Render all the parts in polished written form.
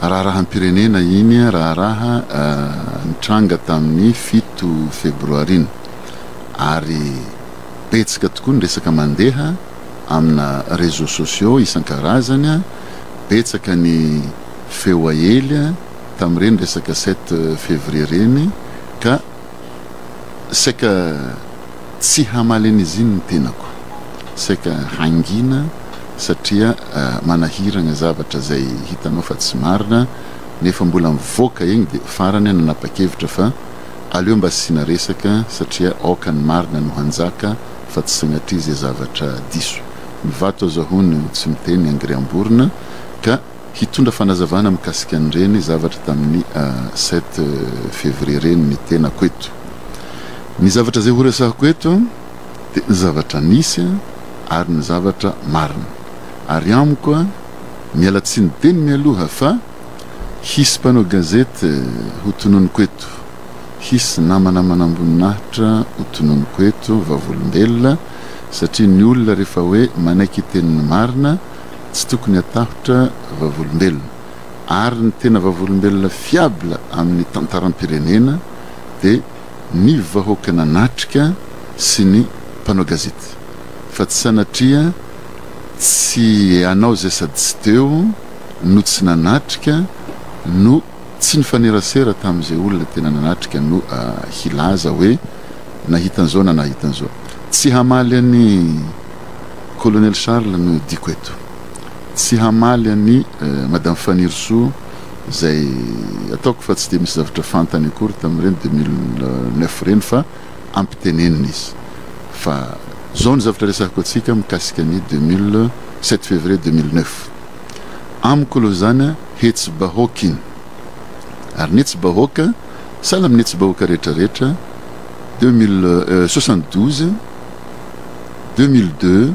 Raharaham-pirenena iny raharaha nitranga tamin'ny 7 febroary iny ary betsaka tokoa ny resaka mandeha amina réseaux sociaux isan-karazany, betsaka ny feo aely tamin'ireny resaka 7 février ireny ka saika tsy hamaly an'izy iny ny tenako, saika hangina satria manahiragna zavatra izay hitanao fa tsy marina nefa mbola mivoaka egny dia farany aho nanapa-kevitra fa aleo mba asiana resaka satria aoka ny marina no hanjaka fa tsy sagnatria izay zavatra diso. Ny vato aza hono tsy miteny angriam-borona ka hitondra fanazavana mikasika an'ireny zavatra tamin'ny 7 février ireny ny tenako eto. Ny zavatra izay horesahako eto dia ny zavatra nisy ary ny zavatra marina. Ary amiko, miala tsiny dieny mialoha fa hisy mpanao gazety ho tononiko eto, hisy namana manamboninahitra ho tononiko eto, vavolombelona, satria ny olona rehefa hoe manaiky hiteny ny marina tsy tokony hatahotra vavolombelona. Ary ny tena vavolombelona fiable amin'ny tantaram-pirenena dia ny vahoaka nanatrika sy ny mpanao gazety fa tsy sanatria tsy anao izay sady tsy teo no tsy nanatrika no tsy nifanerasera tamin'izay olona tena nanatrika no hilaza hoe nahita an'izao na nahita an'izao. Tsy hamaly an'i Colonel Charles no diako eto. Tsy hamaly an'i Madame Fanirisoa izay ataoko fa tsy dia misy zavatra fantany akory tamin'ireny 2009 ireny fa ampitenenina izy. Fa izao ny zavatra resahiko antsika mikasika ny 2007 février 2009. Amiko aloha izany hetsi-bahoaka iny. Ary ny hetsi-bahoaka, sahala amin'ny hetsi-bahoaka rehetra rehetra, 2072, 2002,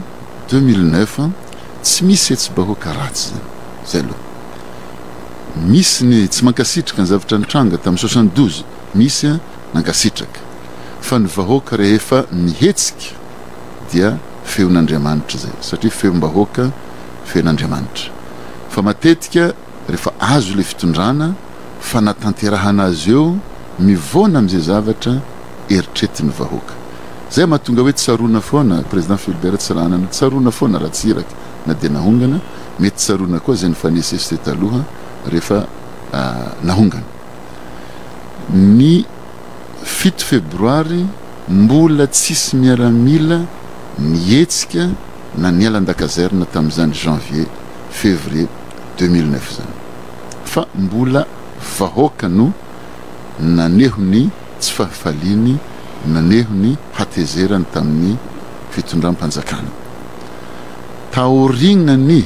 2009, tsy misy hetsi-bahoaka ratsy izany. Izay aloha. Misy ny tsy mankasitraka ny zavatra nitranga tamin'ny 72, misy nankasitraka. Fa ny vahoaka rehefa mihetsika dia feon'Andriamanitra izay, satria feom-bahoaka feon'Andriamanitra. Fa matetika rehefa azo ilay fitondrana, fanatanterahana azy eo mivoana amin'izay zavatra eritretin'ny vahoaka. Izay mahatonga hoe tsaroana foana Président Philbert Tsiranana, tsaroana foana Ratsiraka na dia nahongana, mety tsaroana koa izay nifanesesy teto aloha rehefa nahongana. Ny 7 febroary mbola tsisy miaramila nihetsika na niala an-dakazerina tamin'izany janvier février 2009 izany fa mbola vahoaka no naneho ny tsy fahafaliany, naneho ny hatezerany tamin'ny fitondram-panjakana. Taorian'ny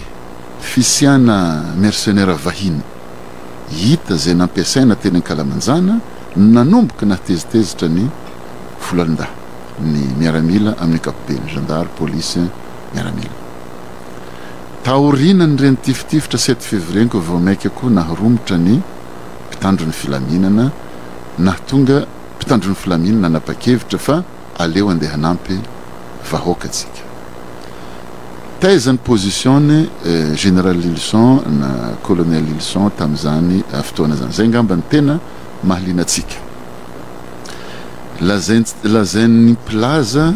fisiana mercenaires vahiny hita izay nampiasaina teny ankalamanjana no nanomboka nahatezitezitra ny foloalindahy, ny miaramila amin'ny ankapobeny, zandary, polisy, miaramila. Taorianan'ireny tifitifitra 7 février koa vao maika koa naharomotra ny mpitandro ny filaminana, nahatonga mpitandro ny filaminana nanapa-kevitra fa aleo andeha hanampy vahoaka tsika. Taiza ny position-ny Général Lylison na Colonel Lylison tamin'izany fotoana izany? Izay angamba no tena mahaliana antsika. Lazain lazain'ny mpilaza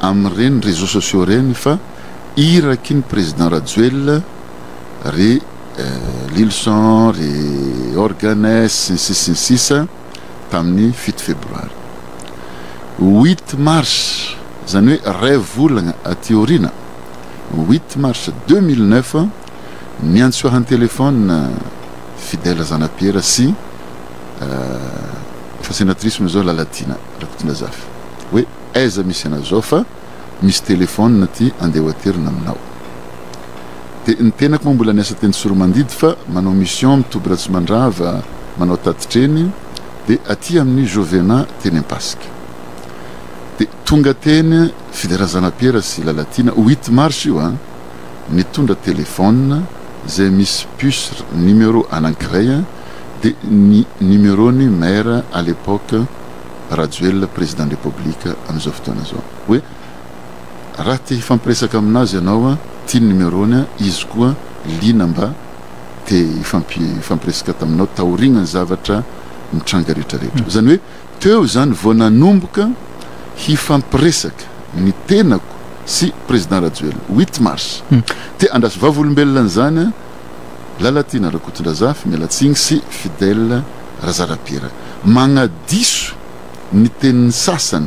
amin'ireny réseaux sociaux ireny fa iraky ny Président Rajoelina ry Lylison, ry Organes sy ny sisa sy ny sisa tamin'ny 7 febroary. 8 mars, izany hoe iray volagna aty aoriana, 8 mars 2009, niantso ahy an-telefaonina Fidèle Zanapiera sy efa sénatrice moa izao Lalatiana Rakotondrazafy hoe aiza misy anao izao fa misy telefaonina aty andeha ho aterina aminao. Dia ny tenako moa mbola niasa teny Soromandidy fa manao mission mitoby Ratsimandrava manao tatitra eny dia aty amin'ny Jovena teny Ampasika. Dia tonga teny Fidèle Zanapiera sy Lalatiana, 8 mars io an, nitondra téléphone izay misy puce numéro anankiray dia ny numéro-ny maire à l'époque Rajoelina président de République amin'izao fotoana izao hoe raha te hifampiresaka aminazy ianao ty ny numéro-ny izy koa liana mba Te hifampiresaka taminao taorian'ny zavatra nitranga rehetrarehetra. Izany hoe teo izany vao nanomboka hifampiresaka ny tenako sy Président Rajoelina. Huit mars. Te andraso vavolombelona an'izany Lalatiana Rakotondrazafy, miala tsiny, sy Fidèle Razarapiera. Magnadiso ny tenin'ny sasany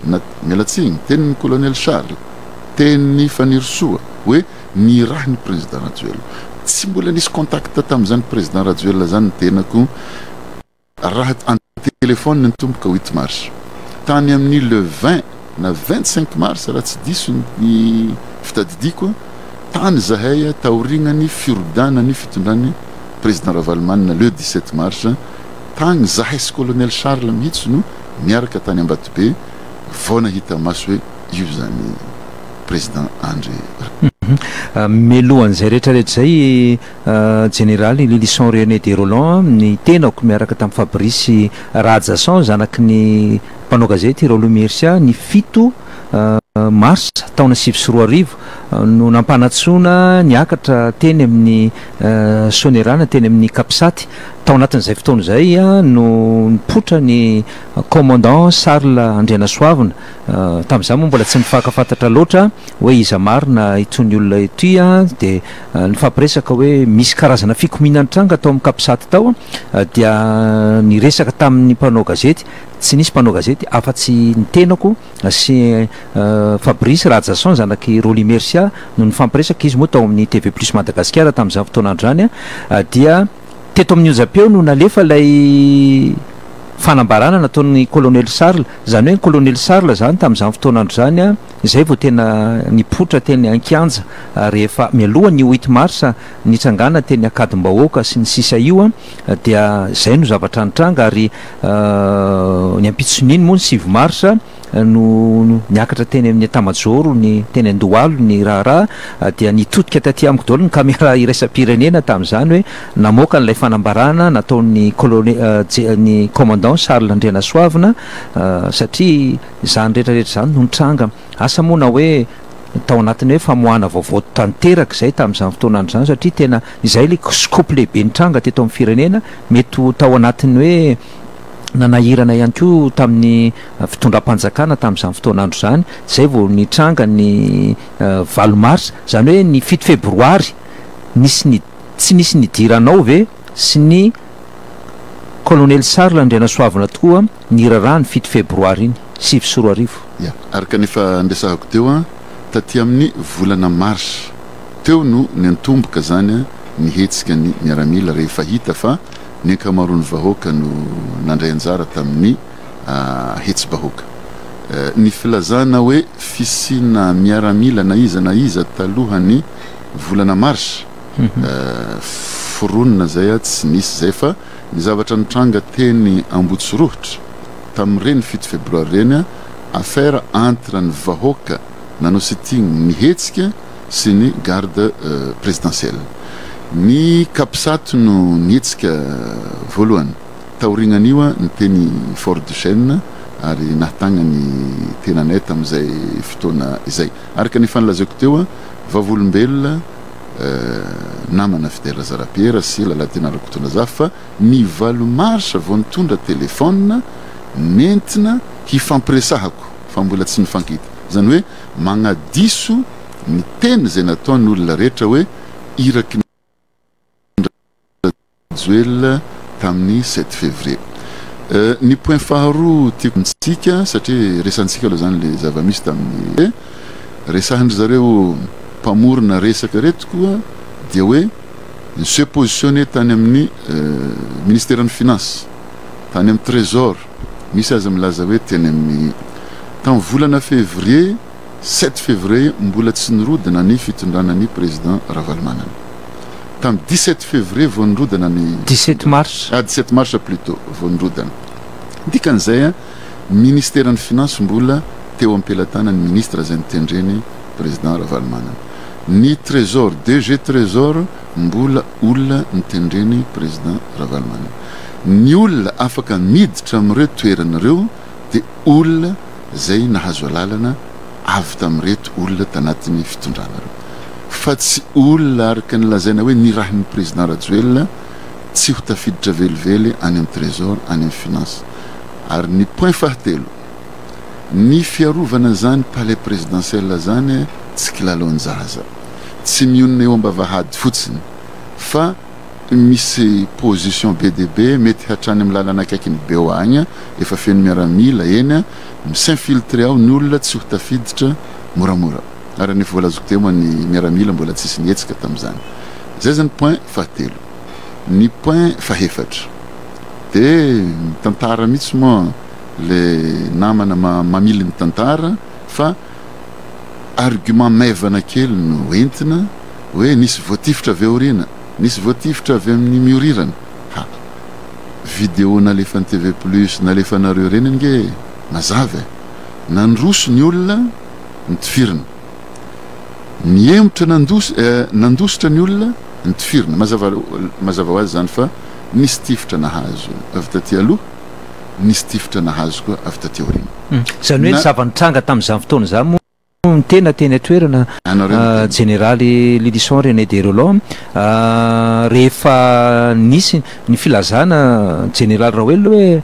na, miala tsiny, tenin'ny Colonel Charles, tenin'i Fanirisoa hoe nirahin'ny Président Rajoelina. Tsy mbola nisy contact tamin'izany Président Rajoelina izany ny tenako raha en téléphone nitomboka huit mars. Tany amin'ny le 20 na 25 mars raha tsy diso ny fitadidiako, tany izahay taorian'ny firodanan'ny fitondran'ny Président Ravalomanana le 17 mars, tany izahay sy Colonel Charles mihitsy no niaraka tany Ambatobe vao nahita maso hoe io izany Président Andry. Mialohan'izay rehetra rehetra izay, Jeneraly Lylison René de Rolland, ny tenako miaraka tamin'i Fabrice Rahajason, zanaky ny mpanao gazety Raoulou Mercia, ny fito marsa taona 2009 no nampanantsoina niakatra teny amin'ny Sonerana, teny amin'ny Capsat. Tao anatin'izay fotoana izay no nipoitra ny Commandant Charles Andrianasoavina. Tamin'izaho moa mbola tsy nifankafantatra loatra hoe iza marina itony olona ity dia nifampiresaka hoe misy karazana fikomiana nitranga tao amin'ny Capsat tao dia niresaka tamin'ny mpanao gazety, tsy nisy mpanao gazety afa-tsy ny tenako sy Fabrice Rahajason zanak'i Rolly Mercia no nifampiresaka, izy moa tao amin'ny TV Plus Madagasikara tamin'izany fotoan'andro izany dia Teto amin'ny onjam-peo no nalefa ilay fanambarana nataon'ny Colonel Charles. Izany hoe ny Colonel Charles izany tamin'izany fotoan'andro izany, izay vao tena nipoitra teny an-kianja rehefa mialoha ny huit mars nitsangana teny Ankadimbahoaka sy ny sisa io dia izay no zavatra nitranga ary ny ampitson'iny moa ny 9 mars no niakatra teny amin'ny Etamajoro ny teny Andohalo ny raharaha dia nitodika taty amiko daholo ny camera iraisam-pirenena tamin'izany hoe namoaka an'ilay fanambarana nataon'ny colonel ny commandant Charles Andrianasoavina satria izany rehetra rehetra izany no nitranga. Asa moa na hoe tao anatin'ny hoe famoahana vaovao tanteraka izay tamin'izany fotoana andro izany satria tena izay ilay scoop lehibe nitranga teto amin'ny firenena, mety ho tao anatin'ny hoe nanahirana ihany koa tamin'ny fitondram-panjakana tamin'izany fotoan'andro izany, izay vao nitranga ny 8 marsa, izany hoe ny 7 febroary nisy ny tsy nisy nidiranao ve sy ny Colonel Charles Andrianasoavina tokoa niraharaha ny 7 febroary iny, 2009. Ya, araka ny efa niresahako teo an, taty amin'ny volana marsa teo no niantomboka izany ny hetsika ny miaramila rehefa hita fa ny ankamaroan'ny vahoaka no nandray anjara tamin'ny hetsi-bahoaka. Ny filazana hoe fisiana miaramila na iza na iza talohan'ny volana marsa, foronina izay tsy nisy izay fa ny zavatra nitranga teny Ambohitsorohitra tamin'ireny 7 febroary ireny, affaire entre ny vahoaka nanao sitting nihetsika sy ny garde présidentielle. Ny Capsat no nihetsika voalohany. Taoriagnan'io ny teny Fort Duchesne ary nahatagna ny tenanay tamin'izay fotoana izay. Araka ny efa nolazaiko teo, vavolombelona namana Fidèle Razarapiera sy Lalatiana Rakotondrazafy fa ny 8 mars vao nitondra téléphone nentina hifampiresahako fa mbola tsy nifankahita. Izany hoe magnadiso ny teny izay nataony olona rehetra hoe iraky ny Rajoelina tamin'ny sept février. Ny point faharoa tiako antsika satria resantsika aloha zany le zava-misy tamin'ny resahin-dry zareo mpamorona resaka reto koa dia hoe ni se positionner tany amin'ny ministeran'ny finance, tany amin'ny trésor, misy aza milaza hoe teny amin'ny tamin'ny volana février Sept février mbola tsy nirodana ny fitondrana ny président Ravalomanana. Tamin'ny 17 février vao nirodana ny 17 mars. Ah 17 mars plutôt vao nirodana. Dikan'izay an, ministeran'ny finance mbola teo am-pelatanan'ny ministre izay notendreny président Ravalomanana. Ny trésor, DG trésor mbola olona notendreny président Ravalomanana. Ny olona afaka miditra amin'ireo toerana ireo dia olona izay nahazo alalana avy tamin'ireto olona tanatin'ny fitondrana ireo. Fa. fa tsy olona araka ny lazaina hoe nirahin'ny Président Rajoelina tsy ho tafiditra velively any amin'ny Trésor, any amin'ny Finance. Ary ny point fahatelo, ny fiarovana izany Palais Présidentiel izany tsy kilalaon-jaza. Tsy mionona eo am-bavahady fotsiny fa misy position be dia be, mety hatrany amin'ny lalana akaikin'ny BOA agny efa feno miaramila eny, mi-s'infiltrer ao ny olona tsy ho tafiditra moramora. Ary ny efa voalazako teo moa ny miaramila mbola tsisy nihetsika tamin'izany. Zay zany point fahatelo. Ny point fahefatra de mitantara mihitsy moa le namana mamily ny tantara fa argument maivana kely no entina hoe nisy voatifitra avy aoriana, nisy voatifitra avy amin'ny miorirana. Ha! Video nalefan'ny TV plus nalefanareo ireny ange mazava e! Nandroso ny olona nitifirina. Nihemotra nandos nandositra ny olona nitifirina. Mazava mazava ho azy izany fa nisy tifitra nahazo avy taty aloha, nisy tifitra nahazo koa avy taty aoriana. Izany hoe ny Na. zava-nitranga tamin'izany fotoana izany moa ny tena teny an-toerana, Anareo no tena. Jeneraly Lylison René de Rolland, rehefa nisy ny filazana Jeneraly Raoelina hoe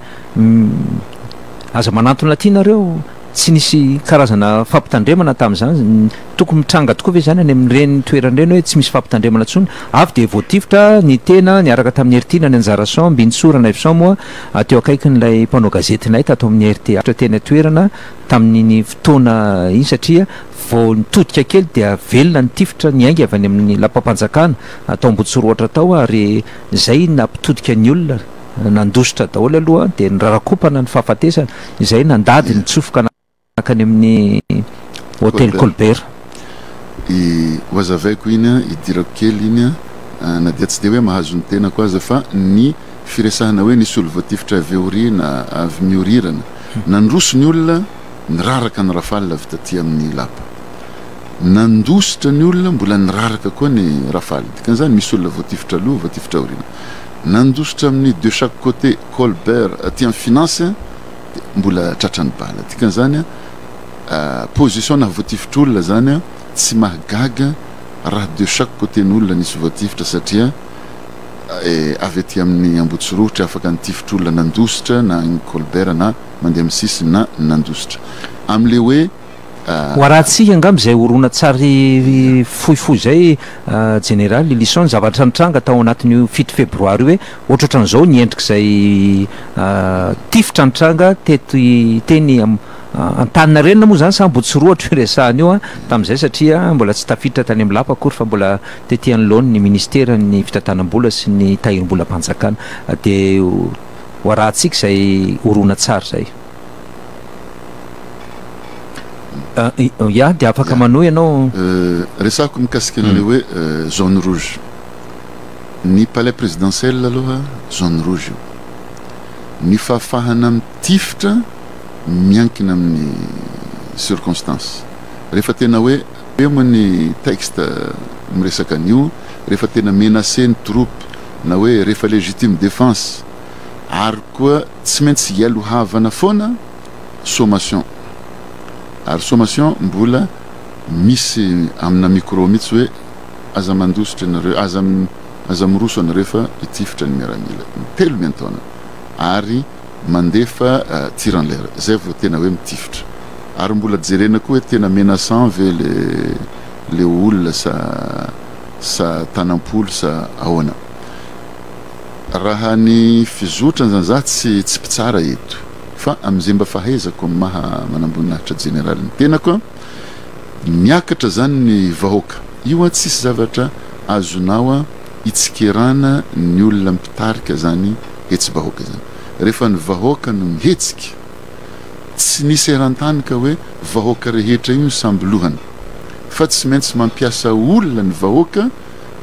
aza manantona aty nareo, Tsy nisy karazana fampitandremana tamin'izany. Tokony mitranga tokoa ve izany any amin'ireny toerana ireny hoe tsy misy fampitandremana intsony? Avy dia voatifitra ny tena niaraka tamin'i Heritiana ny Anjarason, Mbinintsoa Ranaivoson moa teo akaikin'ilay mpanao gazetinay tato amin'ny rta teny an-toerana tamin'iny fotoana iny satria vao nitodika kely dia velona ny tifitra niainga avy any amin'ny lapam-panjakana tao Ambohitsorohitra tao ary izay nampitodika ny olona. Nandositra daholo aloha dia nirarakompana ny fahafatesana izay nandady nitsofoka nankany amin'ny Hotel Colbert. I ho azavaiko iny an, idirako kely iny an, na dia tsy dia hoe mahazo ny tenako aza fa ny firesahana hoe nisy olo voatifitra avy aoriana, avy miorirana, nandroso ny olona niraraka ny rafale avy taty amin'ny lapa. Nandositra ny olona mbola niraraka koa ny rafale. Dikan'izany misy olona voatifitra aloha, voatifitra aoriana. Nandositra amin'ny de chaque côté Colbert aty amin'ny finance dia mbola tratran'ny bala. Dikan'izany position naha voatifitra olona zany tsy mahagaga raha de chaque côté n'olona nisy voatifitra satria avy aty amin'ny Ambotsirohitra afaka nitifitra olona nandositra na any Colbert na mandeha amin'ny sisiny na nandositra amin'le hoe Ho arahantsika angamba izay horonantsary fohifohy izay Jeneraly Lylison, ny zavatra nitranga tao anatin'io fito febroary io hoe ohatrohatran'izao ny endrik'izay tifitra nitranga teto teny Antaninarenina moa izany sa Ambohitsorohitra io resahana io tamin'izay satria mbola tsy tafiditra tany amin'ny lapa akory fa mbola tety anoloan'ny ministeran'ny fitantanam-bola sy ny tahirim-bolam-panjakana. Dia ho arahantsika izay horonantsary izay. Ya, dia afaka manohy ianao. Resahako mikasika an'ilay hoe zone rouge. Ny palais présidentiel aloha zone rouge io. Ny fahafahana mitifitra miankina amin'ny circonstance. Rehefa tena hoe, eo moa ny texte miresaka an'io, rehefa tena menacé ny troupe na hoe rehefa légitime défense ary koa Tsy maintsy hialohavana foana sommation ary sommation mbola misy amina micro mitsy hoe aza mandositra ianareo aza aza miroso anareo fa hitifitra ny miaramila intelo miantaona ary mandefa tir en l'air zay vao tena hoe mitifitra ary mbola jerena koa hoe tena menaçant ve le le olona sa sa tanam-polo sa ahoana. Raha ny fizotrany zany za tsy tsy mpitsara eto fa amin'izay mba fahaizako amin'ny maha manamboninahitra jeneraly ny tenako an, miakatra zany ny vahoaka, io an tsisy zavatra azonao an hitsikerana ny olona mpitarika zany hetsi-bahoaka zany, rehefa ny vahoaka no mihetsika, tsy nisy eran-tany ka hoe vahoaka rehetra io no samby lohany fa tsy maintsy mampiasa olona ny vahoaka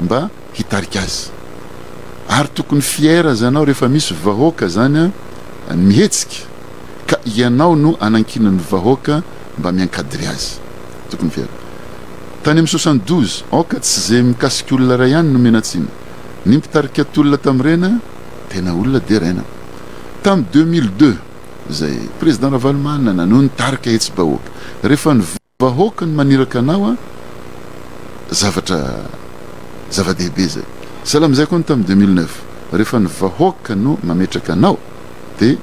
mba hitarika azy. Ary tokony fier aza anao rehefa misy vahoaka zany an mihetsika ka ianao no anankinan'ny vahoaka mba mi-encadrer azy. Tokony fier. Tany amin'ny 72 aoka tsy ze mikasika olona iray ihany no omena tsiny. Ny mpitarika tolona tamin'ireny tena olona deraina. Tamin'ny 2002 zay président Ravalomanana no nitarika hetsi-bahoaka. Rehefa ny. Vahoaka no maniraka anao a! Zavatra zava-dehibe izay. Sahala amin'izay koa ny tamin'ny 2009, rehefa ny vahoaka no mametraka anao dia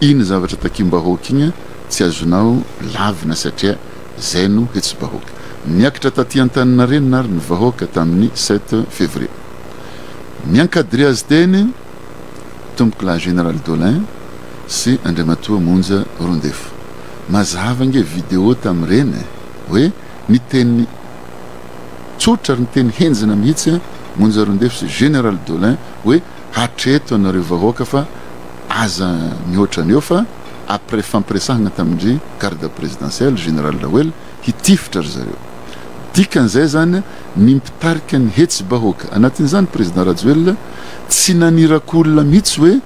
iny zavatra takiam-bahoaka iny tsy azonao lavina satria izay no hetsi-bahoaka. Niakatra taty Antaninarenina ary ny vahoaka tamin'ny sept février. Ni-encadrer azy teny Tompokolahy Général Dolin sy Andriamatoa Monja Roindefo. Mazava ange vidéo tamin'ireny e! Hoe niteny tsotra ary niteny henjana mihitsy Monja Roindefo sy Général Dolin hoe hatreto anareo vahoaka fa aza mihoatra an'eo fa après fampiresahana tamin-dry garde présidentielle Général Raoel hitifitra ry zareo. Dikan'izay zany ny mpitarika ny hetsi-bahoaka, anatin'izany Président Rajoelina, tsy nanirak'olona mihitsy hoe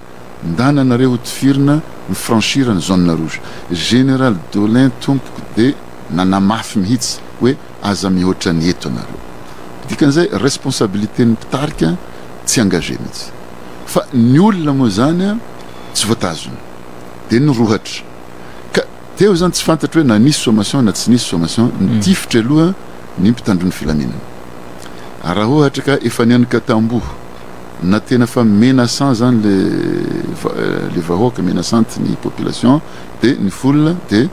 ndana nareo ho tifirina mi-franchir ny zone rouge. Général Dolin tompoko de nanamafy mihitsy hoe aza mihoatra ny eto nareo. Dikan'izay responsabilité-n'ny mpitarika tsy engagé mihitsy. Fa ny olona moa zany tsy voatazona. De nirohatra. Ka teo zany tsy fantatro hoe na nisy sommation na tsy nisy sommation, nitifitra aloha ny mpitandro ny filaminana. Ary raha ohatra ka efa nianika tamboho na tena fa menaçant zany le le vahoaka, menaçante ny population de ny foule de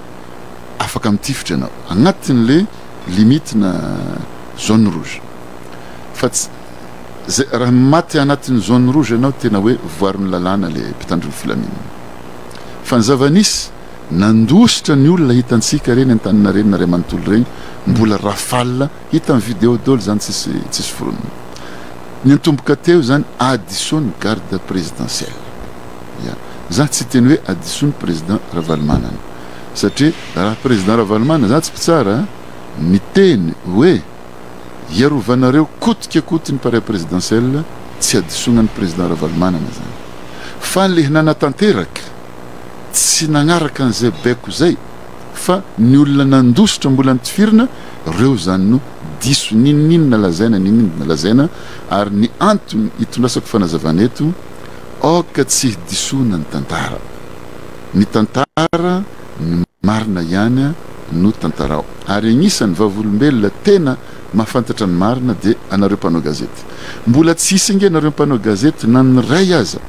afaka mitifitra ianao agnatin'le limite na zone rouge. Fa tsy zay raha maty anatin'ny zone rouge ianao tena hoe voaron'ny lalàna le mpitandro ny filaminana. Fa ny zava-nisy, nandositra ny olona hitantsika ireny Antaninarenina ray manontolo ireny, mbola rafale, hita amin'ny vidéo daholo izany tsisy tsisy foronina. Niantomboka teo izany hadisoan'ny garde présidentielle. Ya. Za tsy hiteny hoe hadisoan'ny président Ravalomanana. Satria raha président Ravalomanana, za tsy mpitsara a, niteny hoe hiarovanareo coûte que coûte ny palais présidentiel, tsy hadisoana ny président Ravalomanana zany. Fa le nanatanteraka tsy nagnaraka an'izay baiko zay fa ny olona nandositra mbola nitifirina, reo zany no diso n'inon'inona lazaina n'inon'inona lazaina ary ny antony itondrasako fanazavana eto aoka tsy hidisoana ny tantara. Ny tantara ny marina ihany no tantarao ary agnisan'ny vavolombelona tena mahafantatra ny marina dia anareo mpanao gazety. Mbola tsy hisy ange nareo mpanao gazety na ny ray aza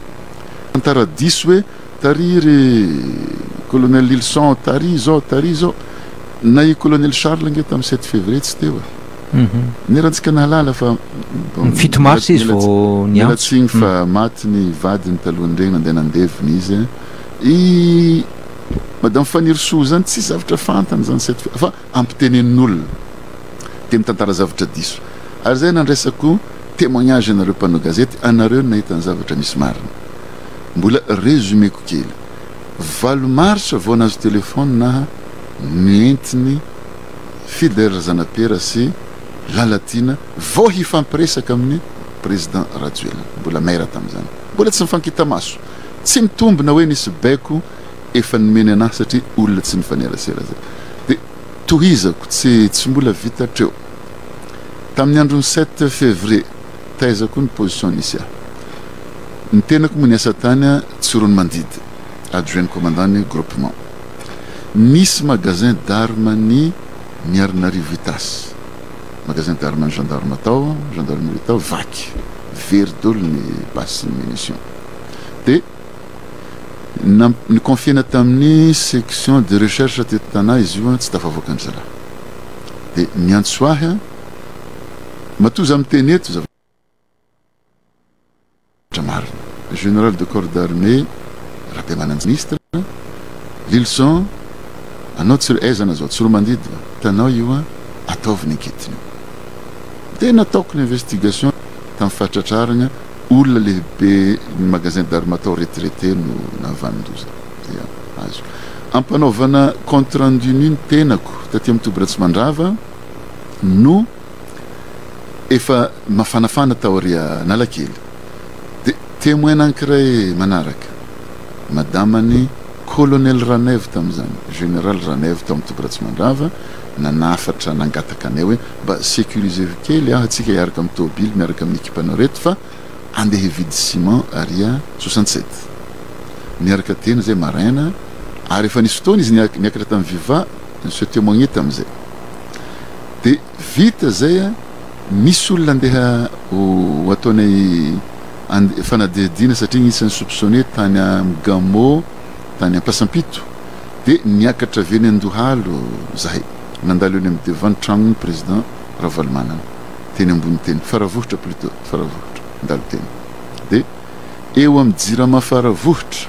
tantara diso hoe tary ry colonel Lilson tary izao tary izao na i colonel Charles ange tamin'ny sept février tsy teo e. Niarantsika nahalala fa Ny 7 marsa izy vao niantso. Miala tsiny fa maty ny vadiny talohan'ireny nandeha nandevina izy. I Madame Fanirisoa zany tsisy zavatra fantany zany sept février fa ampitenenin'olona dia mitantara zavatra diso. Ary zay nandraisako témoignage anareo mpanao gazety, anareo no nahita ny zavatra misy marina. Mbola résumé-ko kely. 8 marsa vao nahazo téléphone aho nentiny Fidèle Razanapera sy Lalatiana vao hifampiresaka amin'ny Président Rajoelina. Mbola maire tamin'izany. Mbola tsy nifankita maso. Tsy mitombina hoe nisy baiko efa nomeny an'ahy satria olona tsy nifanerasera zay. Dia tohizako, tsy tsy mbola vita hatreo. Tamin'ny andron'ny 7 février, taiza koa ny position nisy ahy. Ny tenako moa niasa tany Tsiroanomandidy, adjoint commandant ny groupement. Nisy magasin d'armes ny Miarinarivo Itasy. Magasin d'armes ny gendarme tao, gendarmerie tao, vaky. Very daholo ny basy sy ny munitions. Dia ni-confier-na tamin'ny section de recherche teto Tana izy io, tsy tafavoaka an-dry zalahy. Dia niantso ahy, matoa za miteny eto, zavatra marina. Général de corps d'armée Rabemanantsoa Ministre, Lilson, anao tsy aiza anao zao, Tsiroamandidy va? Hitanao io an, ataovy ny enquête-ny io. Dia nataoko ny investigation tamin'ny fahatratrarana olona lehibe ny magasin d'armes tao retraité no nahavanon-doza. Dia azo ampanaovana compte rendu ny tenako taty amin'ny toby Ratsimandrava no efa mafanafana tao Analakely. Dia témoin anankiray manaraka, madaman'i Colonel Ranaivo tamin'izany, Général Ranaivo tao amin'ny toby Ratsimandrava, nanafatra nangataka anay hoe mba sécurisez-vous kely aho, antsika hiaraka amin'ny tôbily miaraka amin'ny ekipanao reto fa andeha hividy ciment ary à 67. Niaraka teny izay maraina ary efa nisy fotoana izy niakatra tamin'ny Viva, ni-se témoigner tamin'izay. Dia vita izay. Misy olona andeha ho ataonay fanadihadiana satria anisan'ny soupçonné tany am Gamo tany Ampasampito dia niakatra avy eny Andohalo zahay nandalo eny am devant tragnon'ny président Ravalomanana teny ambony teny Faravohitra plutot Faravohitra nandalo teny dia eo am Jirama Faravohitra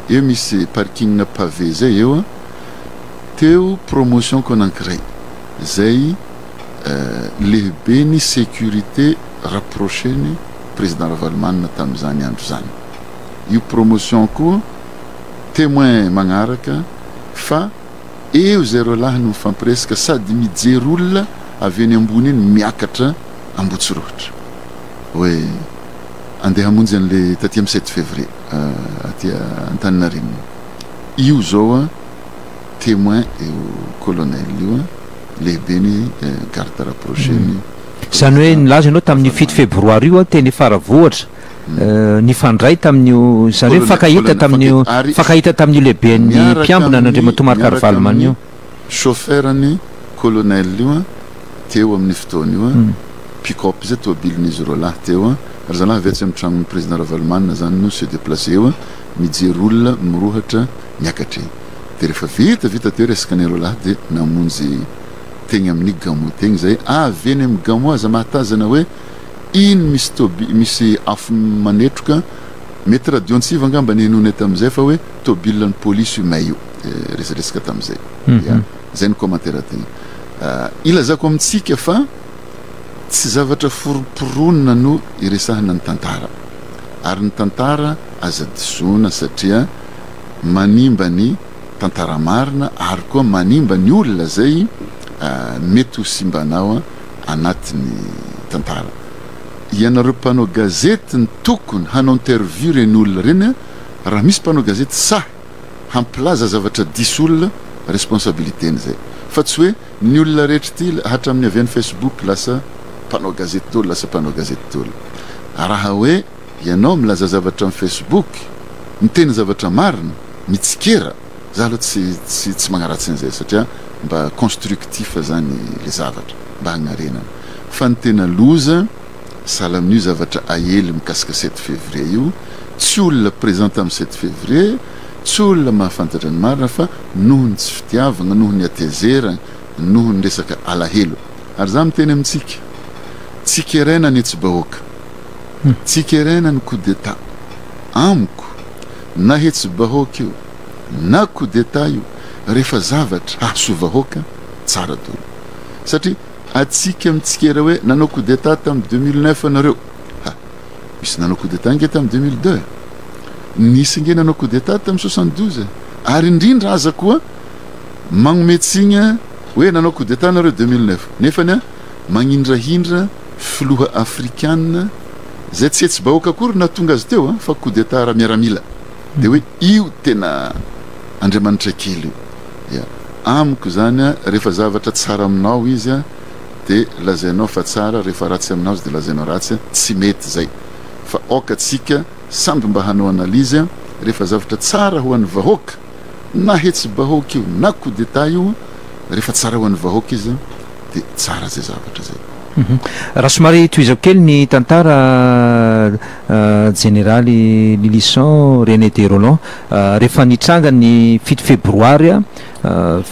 eo misy parking pavé zay eo an teo promotion ko anankiray zay lehibe ny sécurité rapproché ny président Ravalomanana tamin'izany andro izany. Io promotion koa témoin magnaraka fa eo izay roalahy no mifampiresaka sady mijery olona avy eny ambony eny miakatra Ambotsirohitra hoe andeha hamonjy an'le taty amin'ny sept février aty Antaninarenina. Io zao an témoin io colonel io an. lehibe ny garde rapproché ny Izany hoe nilaza ianao tamin'io 7 febroary io teny Faravohitra nifandray tamin'io izany hoe nifankahita tamin'io nifankahita tamin'io lehiben'ny mpiambina an'Andriamatoa Marc Ravalomanana io. Chauffeur ny colonel io teo amin'ny fotoana io, pick up izay tomobilin'izy roalahy teo, ry zalahy avy atsy amin'ny tranon'ny président Ravalomanana izany no se déplacer eo mijery olona mirohatra miakatra eny. Dia rehefa vita vita teo resaka ny roalahy dia namonjy tegny amin'ny Gamo tegny zay, avy eny amin'ny Gamo aza mahatazana hoe iny misy tobi misy afo manetroka, mety radio antsiva angamba ny henoinay tamin'izay fa hoe tobile ny polisy io may io, resadresaka tamin'izay, ya zay ny commentaire tegny. Ilazako amintsika fa tsy zavatra foromporonina no iresahana ny tantara, ary ny tantara aza disoana satria manimba ny tantara marina ary koa manimba ny olona zay mety ho simbanao anatin'ny tantara. Ianareo mpanao gazety ny tokony hanao interview ireny olona ireny raha misy mpanao gazety sahy hampilaza zavatra diso olona responsabilité-ny zay fa tsy hoe ny olona rehetra ity hatramin'ny avy any facebook lasa mpanao gazety daholo lasa mpanao gazety daholo raha hoe Ianao milaza zavatra am facebook, miteny zavatra marina, mitsikera, za aloha tsy tsy tsy magnaratsy an'izay satria mba constructif zany le zavatra, mba hagnarenana. Fa ny tena loza, sahala amin'io zavatra aely mikasika sept février io, tsy olona présent tamin'ny sept février, tsy olona mahafantatra ny marina fa noho ny tsy fitiavagna, noho ny hatezeragna, noho ny resaka alahelo. Ary za miteny amintsika, tsikeraina ny hetsi-bahoaka. Tsikerena ny coup d'etat. Amiko, na hetsi-bahoaka io, na coup d'etat io, rehefa zavatra hahasoa vahoaka, tsara daholo. Satria atsika mitsikera hoe nanao coup d'etat tamin'ny 2009 nareo. Ha! Misy nanao coup d'etat ange tamin'ny 2002 e. Nisy ange nanao coup d'etat tamin'ny 72 e. Ary indrindra aza koa magnome tsigny hoe nanao coup d'etat nareo 2009. Nefany an, magnindrahindra filoha afrikana zay tsy hetsi-bahoaka akory nahatonga azy teo fa coup d'etat ara-miaramila de hoe io tena Andriamanitra kely io ya amiko zany a rehefa zavatra tsara aminao izy a de lazainao fa tsara rehefa ratsy aminao izy de lazainao ratsy tsy mety zay fa aoka tsika samby mba hanao analyse a rehefa zavatra tsara ho an'ny vahoaka na hetsi-bahoaka io na coup d'etat io rehefa tsara ho an'ny vahoaka izy dia tsara zay zavatra zay. Raha somary tohizako kely ny tantara Jeneraly Lylison René de Rolland, rehefa nitranga ny 7 febroary,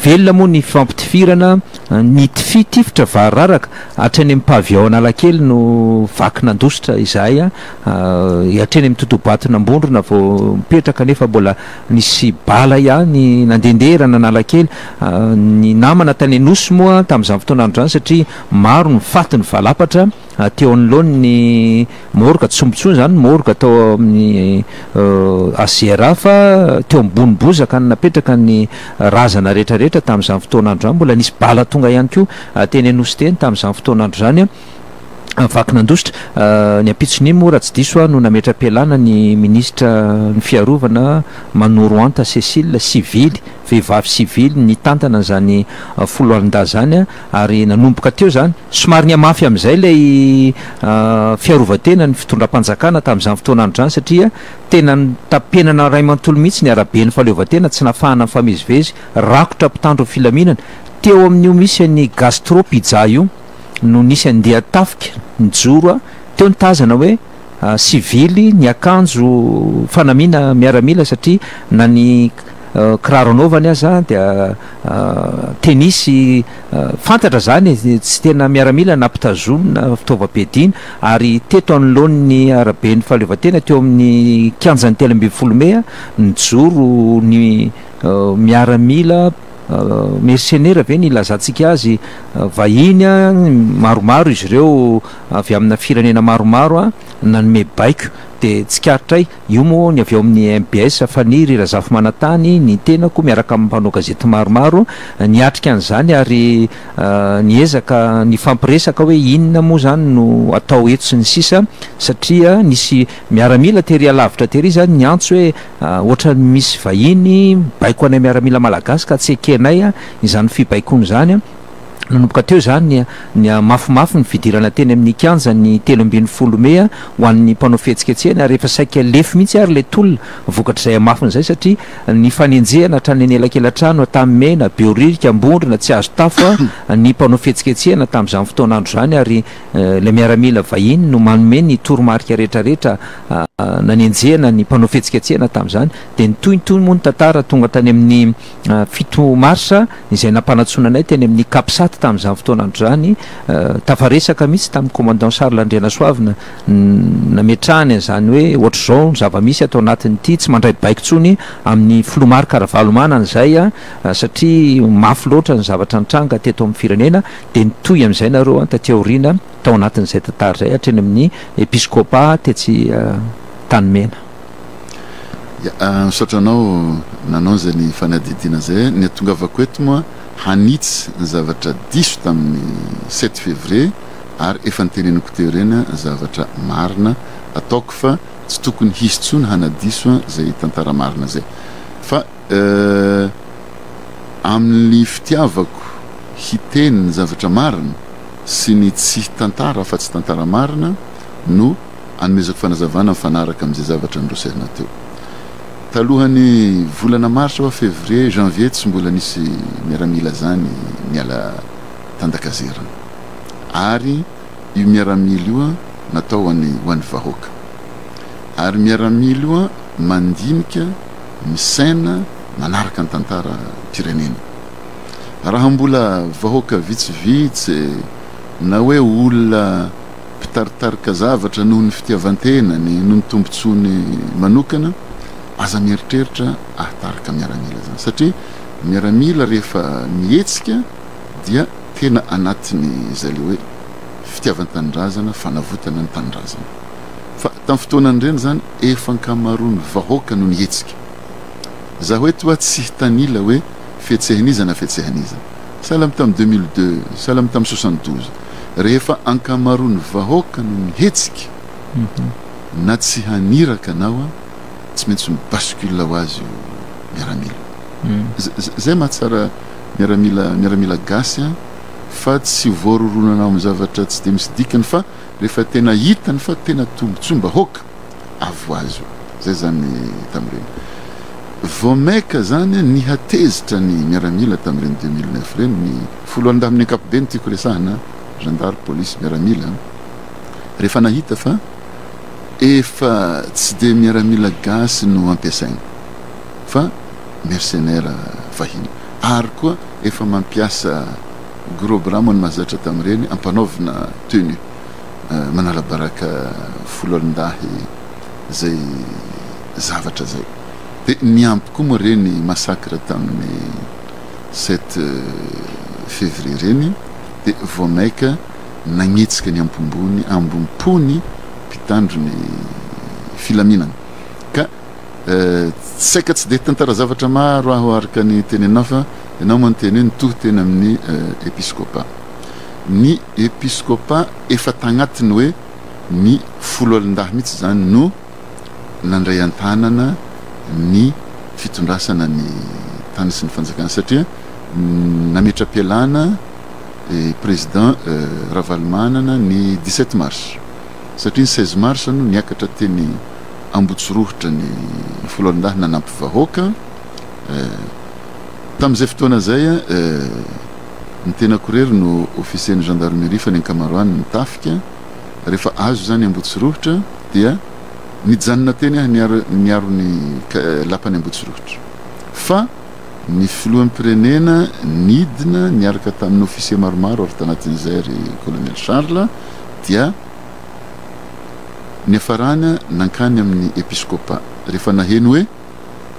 velona moa ny fifampitifirana, nitifitifitra variraraka hatrany amin'ny pavillon Analakely no vaky nandositra izahay, hatreny amin'ny totobaton'Ambondrona vao mipetraka nefa mbola Nisy bala ihany nandehandeha eran'Analakely. Ny namana tany Anosy moa tamin'izany fotoana andro izany satria maro ny faty nivalapatra teo anoloan'ny morgue, tsy omby intsony izany ny morgue tao amin'ny HCRA fa teo ambony bozaka no napetraka ny razana rehetra rehetra tamin'izany fotoana andro izany. Mbola nisy bala tonga ihany koa teny Anosy teny tamin'izany fotoana andro izany. Vaky nandositra. Ny ampitson'iny moa raha tsy diso aho no nametra-pialana ny minisitra ny fiarovana Manorohanta Cécile, sivily, vehivavy sivily nitantana an'izany foloalindahy izany ary nanomboka teo izany, somary nihamafy amin'izay ilay fiarovan-tena ny fitondram-panjakana tamin'izany fotoana andro izany satria tena notapenana iray manontolo mihitsy ny araben'ny fahaleovantena, tsy nahafahana nifamezivezy, rakotra mpitandro ny filaminana teo amin'io misy an'i Gastro Pizza io. no nisy andian-tafika nijoro teo nitazana hoe sivily niakanjo fanamiana miaramila, satria na ny kiraro anaovany aza dia tenisy fantatra zany, tsy tena miaramila nampitazomina fitaovam-piadiana. Ary teto anoloan'ny araben'ny fahaleovantena, teo amin'ny kianjan'ny 13 mey, nijoro ny miaramila mercenaire ve ny ilazantsika azy, vahiny maromaro izy ireo avy amina firenena maromaro nanome baiko. De tsikaritray io moa ny avy eo amin'ny MBS Faniry Razafimanantany, ny tenako miaraka amin'ny mpanao gazety maromaro niatrika an'izany ary niezaka nifampiresaka hoe inona moa zany no atao eto sy ny sisa, satria nisy miaramila tery alavitra tery zany niantso hoe ohatrany misy vahiny baiko anay miaramila malagasy ka tsy ekenay izany fibaikoana izany. Nanomboka teo zany ny mafimafy ny fidirana teny amin'ny kianja ny 13 mey ho an'ny mpanao fihetsiketsehana, ary efa saika lefy mihitsy ary le tolona vokatr'izay hamafiny izay, satria ny fanenjehana hatrany anelakelan-trano, Antanimena, Behoririka, Ambondrona, tsy azo tafa ny mpanao fihetsiketsehana tamin'izany fotoan'andro izany, ary ilay miaramila vahiny no manome ny toromarika rehetrarehetra nanenjehana ny mpanao fihetsiketsehana tamin'izany. Dia nitohintohy moa ny tantara tonga tany amin'ny 7 marsa izay nampanantsoina anay teny amin'ny Capsat tamin'izany fotoan'andro izany. Tafaresaka mihitsy tamin'ny commandant Charles Andrianasoavina, nametrahany an'izany hoe ohatr'izao ny zava-misy ato anatin'ity, tsy mandray baiko intsony amin'ny filoha Marc Ravalomanana izay satria mafy loatra ny zavatra nitranga teto amin'ny firenena. Dia nitohy amin'izay nareo taty aoriana tao anatin'izay tantara izay hatreny amin'ny episkopa tetsy Antanimena. Ya, misaotra anao nanao izany fanadihadiana izay. Ny ahatongavako eto moa hanitsy ny zavatra diso tamin'ny 7 février ary efa noteneniko teo ireny ny zavatra marina. Ataoko fa tsy tokony hisy intsony hanadiso izay tantara marina izay. Fa amin'ny fitiavako hiteny ny zavatra marina sy ny tsy hitantara afa-tsy tantara marina no anomezako fanazavana mifanaraka amin'izay zavatra norosaina teo. Talohan'ny volana marsa hoa février, janvier tsy mbola nisy miaramila zany niala tandakazerina. Ary io miaramila io natao ho an'ny ho an'ny vahoaka. Ary miaramila io mandinika, misaina, manaraka ny tantaram-pirenena. Raha mbola vahoaka vitsivitsy na hoe olona mpitaritarika zavatra noho ny fitiavan-tenany, noho ny tombontsoany manokana, aza mieritreritra ahatarika miaramila zany satria miaramila rehefa mihetsika dia tena anatin'ny izay le hoe fitiavan-tanindrazana, fanavotana ny tanindrazana. Fa tamin'ny fotoanan'ireny zany efa ankamaroan'ny vahoaka no nihetsika. Zaho eto hoa tsy hitanila hoe fihetsehan'iza na fihetsehan'iza. Sahala amin'ny tamin'ny 2002, sahala amin'ny tamin'ny 72. Rehefa ankamaroan'ny vahoaka no mihetsika na tsy haniraka anao an, tsy maintsy mi-bascule ho azy io miaramila io. Zay mahatsara miaramila miaramila gasy an, fa tsy voaroronana ao amin'ny zavatra tsy dia misy dikany fa rehefa tena hitany fa tena tombotsoam-bahoaka avy ho azy io. Zay zany tamin'ireny. Vao maika zany nihatezitra ny miaramila tamin'ireny 2009 ireny, ny foloalindahy amin'ny ankapobeny tiako resahana, zandary, polisy, miaramila, rehefa nahita fa efa tsy dia miaramila gasy no ampiasaina fa mercenaire vahiny ary koa efa mampiasa gros bras moa ny mahazatra tamin'ireny ampanaovina tenue manala baraka foloalindahy zay zavatra zay. Dia niampy koa moa ireny massacre tamin'ny 7 février ireny dia vao maika nagnetsika ny ampombony ambom-pony mpitandro ny filaminana ka saika tsy dia hitantara zavatra maro aho araka ny teneninao fa ianao moa niteny hoe nitohy teny amin'ny episkopa. Ny episkopa efa tagnatiny hoe ny foloalindahy mihitsy izany no nandray an-tanana ny fitondrasana ny tany sy ny fanjakana satria nametra-pialana président Ravalomanana ny 17 mars satria ny 16 mars no niakatra teny Ambotsirohitra ny foloalindahy nanampy vahoaka tamin'izay fotoana izay. Ny tenako irery no officier-n'ny gendarmerie fa ny ankamaroany ny tafika. Rehefa azo izany Ambotsirohitra dia nijanona teny aho niaro niaro ny lapan'i Ambotsirohitra. Fa ny filoham-pirenena nidina niaraka tamin'ny officier maromaro ary tanatin'izay ry colonel Charles dia niafarany nankany amin'ny episcopat rehefa naheno hoe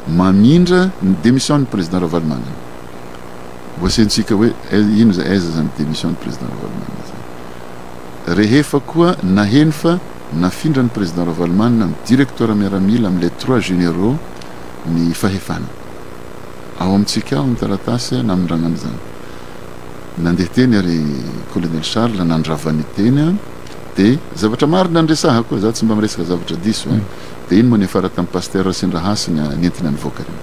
mamindra ny démission ny président Ravalomanana. Voasentsika hoe ino zay aiza zany démission ny président Ravalomanana zany. Rehefa koa naheno fa nafindra ny président Ravalomanana amin'ny directoire miaramila amin'ilay trois généraux ny fahefana. Ao amintsika ao ny taratasy namindrana an'izany. Nandeha teny ary colonel Charles nandrava ny teny dia zavatra marina ny resahako, za tsy mba miresaka zavatra diso a. Dia iny moa niafara tamin'i Pasteur Rasendrahasina nentina nivoaka ireny.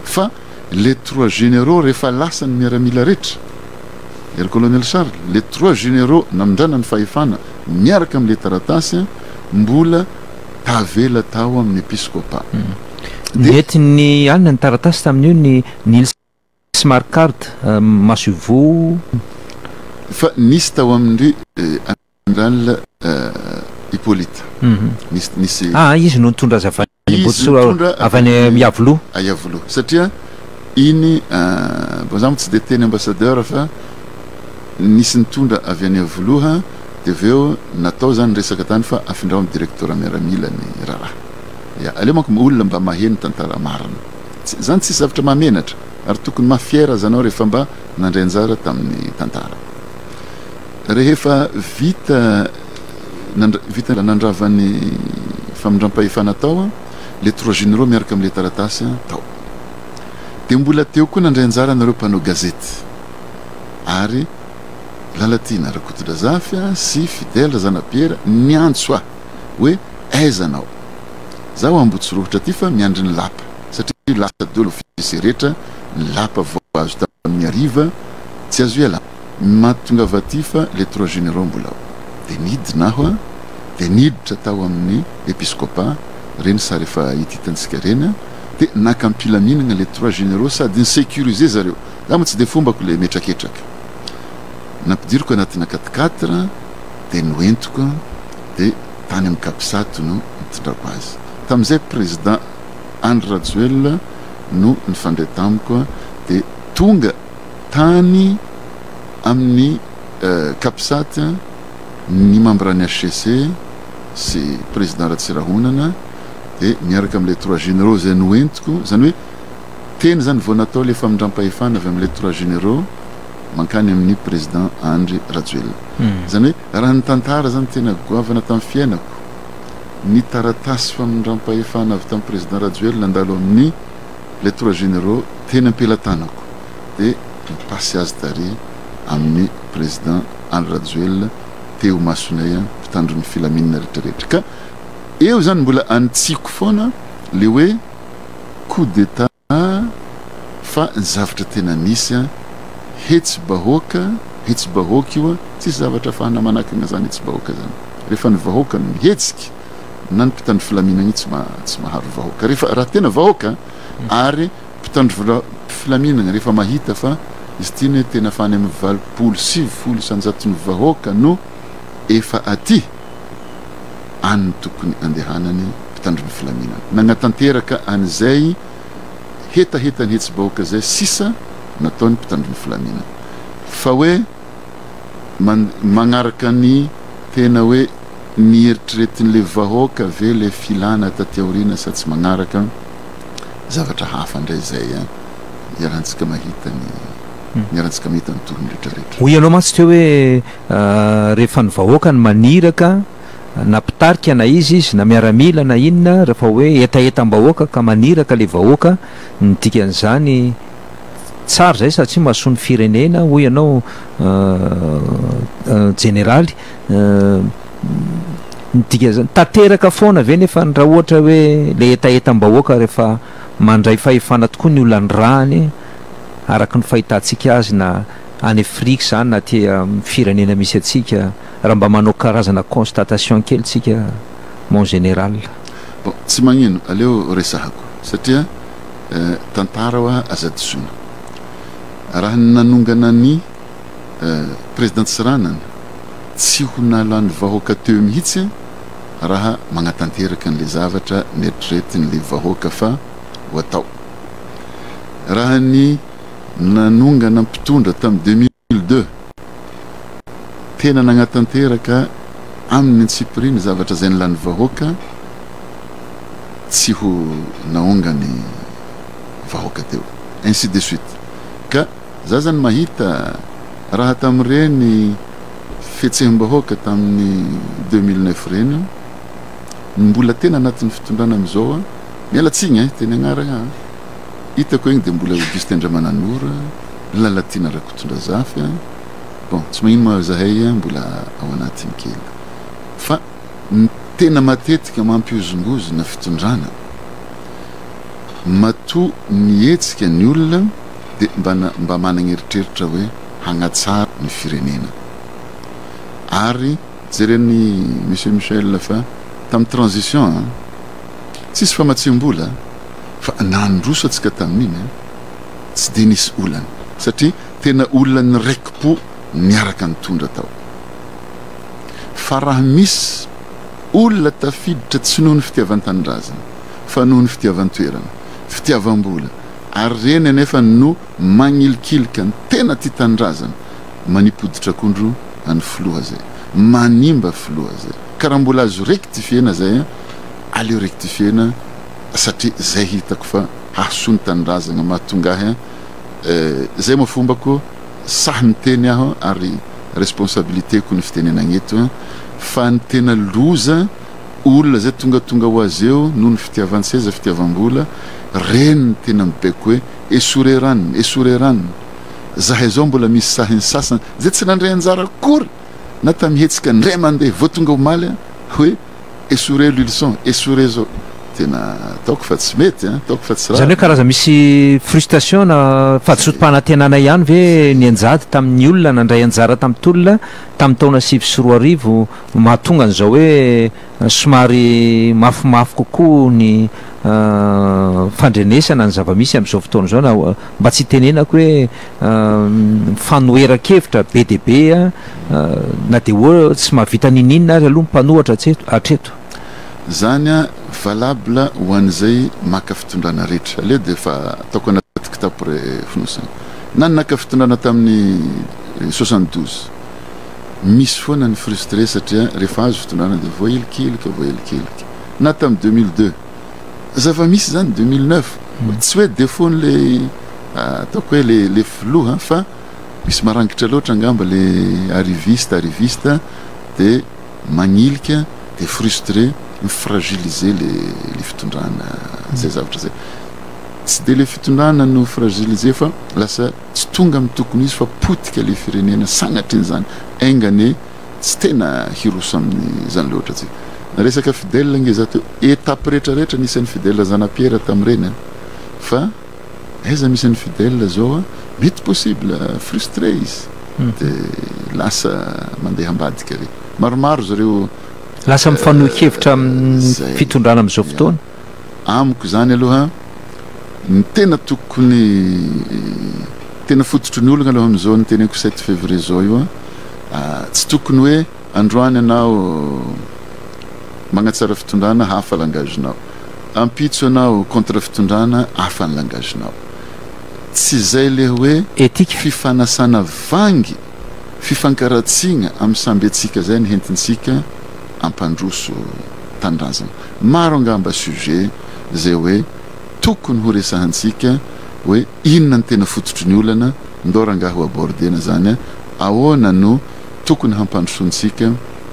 Fa les trois généraux rehefa lasa ny miaramila rehetra, ry colonel Charles, les trois généraux namindrana ny fahefana miaraka amin'ilay taratasy mbola tavela tao amin'ny episcopat. Dia. Nentin'ny alina ny taratasy tamin'io ny Nils Smart card, masoivoho. Fa nisy tao amin-dry Amiral Hippolyte. Nisy, nisy. Ah, izy no nitondra azy avy any Izy nitondra avy any Iavoloha. Iavoloha. Satria iny, bon za moa tsy dia teny ambassadeur fa nisy nitondra avy any Iavoloha dia avy eo natao zany resaka tany fa afindrao amin'ny directeur miaramila ny raharaha. Ya, aleo manko olona mba maheno tantara marina. Tsy, zany tsisy zavatra mahamenatra ary tokony maha fier aza anao rehefa mba nandray anjara tamin'ny tantara. Rehefa vita nandra, vita nandrava ny famindram-pahefana tao les trois généraux miaraka amin'ilay taratasy tao. Dia mbola teo koa nandray anjara nareo mpanao gazety ary Lalatiana Rakotondrazafy sy Fidèle Razanapiera niantso ahy hoe aiza anao? Zaho Ambotsirohotra aty fa miandry ny lapa satria lasa daholo officier rehetra ny lapa vao azo tamin'ny hariva tsy azo ialana. Mahatongava aty fa les trois généraux mbola ao. Dia nidina aho a, dia niditra tao amin'ny episcopat, ireny sary efa hititantsika ireny a, dia naka am-pilaminana les trois généraux sady ni-sécuriser zareo. Za moa tsy dia fombako le mihetraketraka. Nampidiriko anatina quatre quatre dia noentiko dia tany amin'ny capsat no nitondrako azy. Tamin'izay président Andry Rajoelina no nifandray tamiko dia tonga tany amin'ny capsat ny membre ny HCC sy président Ratsirahonana dia miaraka amin'ilay trois généraux izay noentiko, izany hoe teny izany vao natao ilay famindram-pahefana avy amin'ilay trois généraux mankany amin'ny président Andry Rajoelina. Izany hoe raha ny tantara izany tena goavana tamin'ny fiainako, ny taratasy famindram-pahefana avy tamin'ny président Rajoelina nandalo amin'ny les trois généraux teny am-pelatanako dia mi-passe azy tary amin'ny président Andry Rajoelina teo imasonay mpitandro ny filaminana rehetra rehetra. Ka eo izany mbola anitsiako foana le hoe coup d'état fa ny zavatra tena nisy an, hetsi-bahoaka, hetsi-bahoaka io an, tsisy zavatra afahana manakana zany hetsi-bahoaka zany. Rehefa ny vahoaka no mihetsika, na ny mpitandro filaminana io tsy tsy maharo vahoaka. Rehefa raha tena vahoaka ary mpitandro filaminana rehefa mahita fa izy ity anie tena fa any amin'ny 80, 90 isan-jaton'ny vahoaka no efa aty, any no tokony andehanany mpitandro ny filaminana. Nagnatanteraka an'izay hetahetan'ny hetsi-bahoaka izay sisa nataon'ny mpitandro ny filaminana. Fa hoe magnaraka ny tena hoe ny eritreretin'le vahoaka ve le filana taty aoriana sa tsy magnaraka, zavatra hafa indray izay an! Iarahantsika mahita ny iarahantsika mahita ny tohiny rehetrarehetra. Hoy ianao mantsy teo hoe rehefa ny vahoaka no maniraka na mpitarika na iza izy na miaramila na inona rehefa hoe hetahetam-bahoaka ka maniraka le vahoaka ny dikan'izany tsara izay satria mahasoa ny firenena hoy ianao jeneraly ny dikan'izany tanteraka foana ve nefa raha ohatra hoe le hetahetam-bahoaka rehefa mandray fahefana tokoa ny olona nirahany araka ny fahitantsika azy na any Afrika izany na aty amin'ny firenena misy antsika raha mba manao karazana constatation kely tsika mon général. Bon, tsy magnino, aleo resahako satria tantara hoa aza disoina. Raha ny nanongana ny. Président Tsiranana tsy ho nalan'ny vahoaka teo mihitsy raha magnatanteraka an'le zavatra neritreretin'le vahoaka fa ho atao. Raha ny nanongana mpitondra tamin'ny 2002 tena nagnatanteraka amin'ny antsipiriany zavatra izay nilany vahoaka, tsy ho naongany vahoaka teo. Ainsi de suite. Ka za zany mahita raha tamin'ireny fihetseham-bahoaka tamin'ny 2009 ireny, ny mbola tena anatin'ny fitondrana amin'izao, miala tsiny eh, teny agnarana an, hitako egny dia mbola Augustin Andriamananoro, Lalatiana Rakotondrazafy, bon tsy magnino moa zahay mbola ao anatiny kely fa ny tena matetika mampihozongozona fitondrana, matoa mihetsika ny olona dia mba mba managna eritreritra hoe hagnatsara ny firenena ary jeren'i Monsieur Michel fa tamin'ny transition an, tsisy famatsiam-bola fa nandroso antsika tamin'iny an, tsy dia nisy olana satria tena olona niraiki-po niaraka nitondra tao. Fa raha misy olona tafiditra tsy noho ny fitiavan-tanindrazana fa noho ny fitiavan-toerana, fitiavam-bola ary ireny anefa no magnilikilika ny tena tia tanindrazana, manipy hoditr'akondro an'ny filoha zay, manimba filoha zay. Ka raha mbola azo rectifier-na zay an, aleo rectifier-na satria zay hitako fa hahasoa ny tanindrazagna, mahatonga ahy an, zay moa fombako, sahy miteny aho ary responsabilité-ko ny fitenenagna eto an, fa ny tena loza, olona zay tongatonga ho azy eo noho ny fitiavan-tseza, fitiavam-bola, reny ny tena mibaiko hoe esory ranona, esory ranona, zahay zao mbola misy sahy ny sasany zay tsy nandray anjara akory na tamin'ny hetsika ndray mandeha vao tonga omaly an, hoe esory Lylison, esory zao, tena ataoko fa tsy mety an, ataoko fa tsy Izany hoe rariny. karazana misy frustration na fahadisoam-panantenana ihany ve nianjady tamin'ny olona nandray anjara tamin'ny tolona tamin'ny taona 2009 mahatonga an'izao hoe somary mafimafy kokoa ny fandrenesana ny zava-misy amin'izao fotoana izao na mba tsy hitenenako hoe mifanoheran-kevitra be dia be na dia hoe tsy mahavita n'inon'inona ary aloha ny mpanohatra hatreto. Zany an valable ho an'izay maka fitondrana rehetra. Aleo dia efa ataoko anaty kitapo re fonosana. Na ny naka fitondrana tamin'ny 72. Misy foana ny frustré satria rehefa azo fitondrana dia voahilikilika, voahilikilika. Na tamin'ny 2002. Zava-misy zany 2009. Tsy hoe défaut n'le ataoko hoe le le filoha fa misy marangitra loatra angamba le arriviste arriviste dia magnilika dia frustré mi-fragiliser le le fitondrana zay zavatra zay. Tsy dia le fitondrana no fragiliser fa lasa tsy tonga amin'ny tokony izy fa potika le firenena sanatrian'izany. Enga anie tsy tena hiroso amin'izany loatra tsika. Resaka Fidèle nge za teo, étape rehetra rehetra nisy an'i Fidèle Zanapiera tamin'ireny an, fa aiza misy an'i Fidèle zao an, mety possible frustré izy de lasa mandeha ambadika re. Maromaro zareo. Lasa mifanohi-kevitra amin'ny fitondrana amin'izao fotoana. Amiko izany aloha ny tena tokony tena fototry ny olana aloha amin'izao ny teneniko 7 février zao io an, tsy tokony hoe androany ianao magnatsara fitondrana hafa langage-nao, ampitso ianao contre fitondrana hafa ny langage-nao. Tsy izay le hoe Éthique. fifanasana vangy, fifankaratsiagna amin'ny samby antsika zay ny hentintsika ampandroso tanindrazana. Maro angamba sujet zay hoe tokony ho resahantsika hoe inona ny tena fototry ny olana, ndao rangahy ho aborder-na zany, ahoana no tokony hampandrosoantsika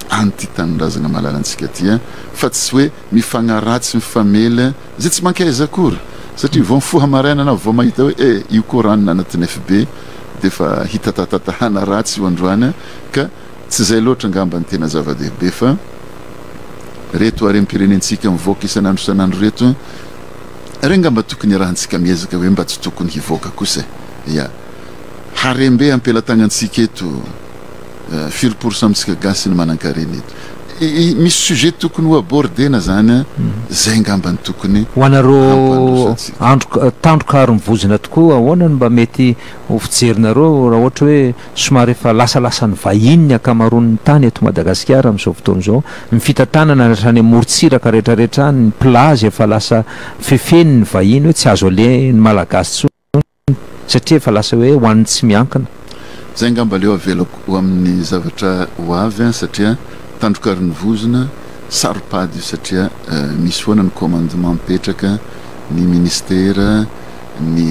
an'ity tanindrazana malalantsika ty fa tsy hoe mifagnaratsy mifamely zay tsy mankaiza akory satria vao mifoha maraina anao vao mahita hoe eh io koa ranona anatin'ny FB dia efa hitatatatahana ratsy io androany ka tsy zay loatra angamba ny tena zava-dehibe fa reto harem-pirenentsika mivoaka isan'andro isan'andro reto re angamba tokony iarahantsika miezaka hoe mba tsy tokony hivoaka kosa e ya harem-be am-pelatanantsika eto firy pour cent amintsika gasy ny manan-karena eto. Misy sujet tokony ho aborder-na zany an, zay angamba no tokony Ho anareo hampandroso antsika. androka, tandroka ary mivozona tokoa, ahoana no mba mety ho fijerinareo raha ohatra hoe somary efa lasalasan'ny vahiny ny ankamaroan'ny tany eto Madagasikara amin'izao fotoana izao, ny fitantanana hatrany amin'ny morontsiraka rehetrarehetra any, ny plage efa lasa fefen'ny vahiny hoe tsy azo aleha ny Malagasy intsony. Satria efa lasa hoe ho an'ny tsy miankina. Zay angamba aleo avelako ho amin'ny zavatra ho avy an, satria tandrokarin'ny vozona, saropady io satria misy foana ny commandement mipetraka, ny ministera, ny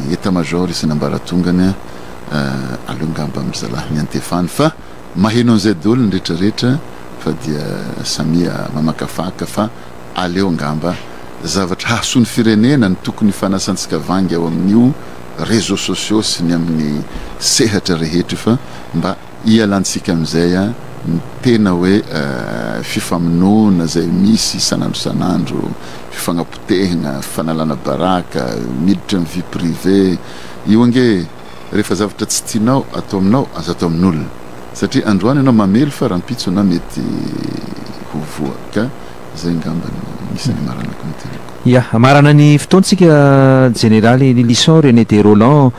etat major isan'ambaratongany an, aleo angamba amin'ny zalahy miantefany fa maheno an'izay daholo ny retraretra fa dia samia mamakafaka fa Aleo angamba zavatra hahasoa ny firenena no tokony hifanasantsika vangy ao amin'io réseaux sociaux sy ny amin'ny sehatra rehetra io fa mba hialantsika amin'izay ny tena hoe fifamonoana izay misy isan'andro isan'andro, fifagnapotehina, fifanalana baraka, miditra amin'ny vie privée. Io ange rehefa zavatra tsy tianao atao aminao aza atao amin'olona satria androany ianao mamely fa rahampitso ianao mety ho voa ka Izay angamba no anisan'ny hamaranako ny teniko. Ya, hamarana ny fotoantsika Jeneraly Lylison René de Rolland,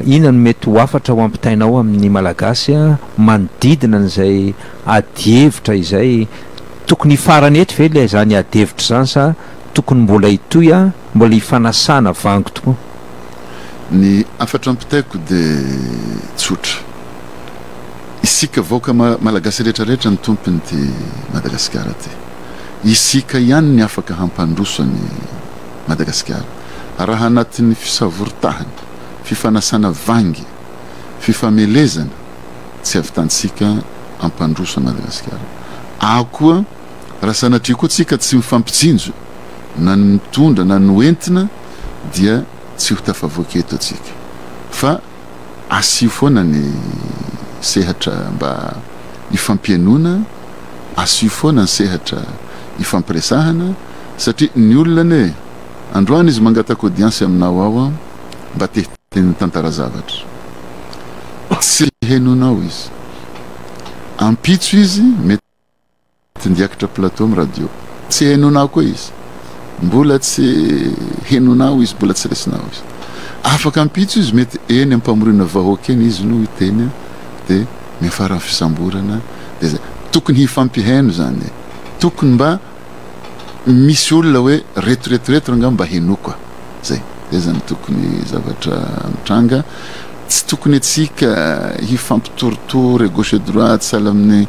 inona no mety ho hafatra ho ampitainao amin'ny Malagasy manodidina an'izay adihevitra izay? Tokony hifarana eto ve ilay izany adihevitra izany sa tokony mbola hitohy, mbola hifanasana vangy tokoa? Ny hafatra ampitaiko dia tsotra. Isika vahoaka Malagasy rehetra rehetra ny tompony ity Madagasikara ity. Isika ihany ny afaka hampandroso an'i Madagasikara. Raha anatin'ny fisavoritahana, fifanasana vangy, fifamelezana tsy havitantsika hampandroso an'i Madagasikara. Aho koa raha sanatria koa tsika tsy mifampitsinjo na ny mitondra na ny hoentina dia tsy ho tafavoaka eto atsika. Fa asio foana ny sehatra mba hifampihainoana, asio foana ny sehatra hifampiresahana satria ny olona anie androany izy mangataka audience aminao ao mba te hitantara zavatra, tsy henoinao izy, ampitso izy mety. Tindiakitra plateau am radio. Tsy henonao koa izy. Mbola tsy henonao izy, mbola tsy resinao izy. Afaka ampitso izy mety eny ampamoriana vahoaka eny izy no hiteny de miafara am fisamborana de zay. Tokony hifampihaino zany e. Tokony mba misy olona hoe reto reto reto rangah mba henoko a. Zay. Zay zany tokony zavatra mitranga. Tsy tokony antsika hifampitorotoro à gauche et droite sahala amin'ny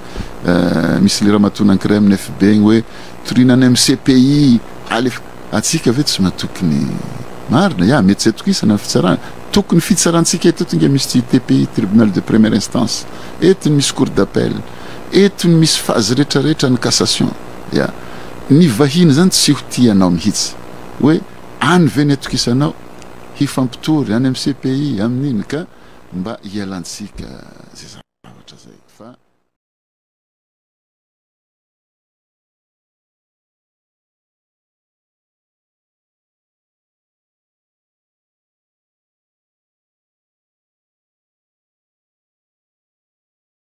misy le ramatoa nankiray amin'ny FB igny hoe toriana any amin'ny CPI alefa antsika ve tsy matoky ny marina ya mety tsy atokisana ny fitsarana tokony fitsarantsika eto eto nge misy TPI tribunal de première instance eto ny misy cour d'appel eto ny misy phase retraretra ny cassation ya ny vahiny zany tsy ho tia anao mihitsy hoe any ve ny atokisanao hifampitory any amin'ny CPI amin'iny ka mba hialantsika zay zavatra zay fa.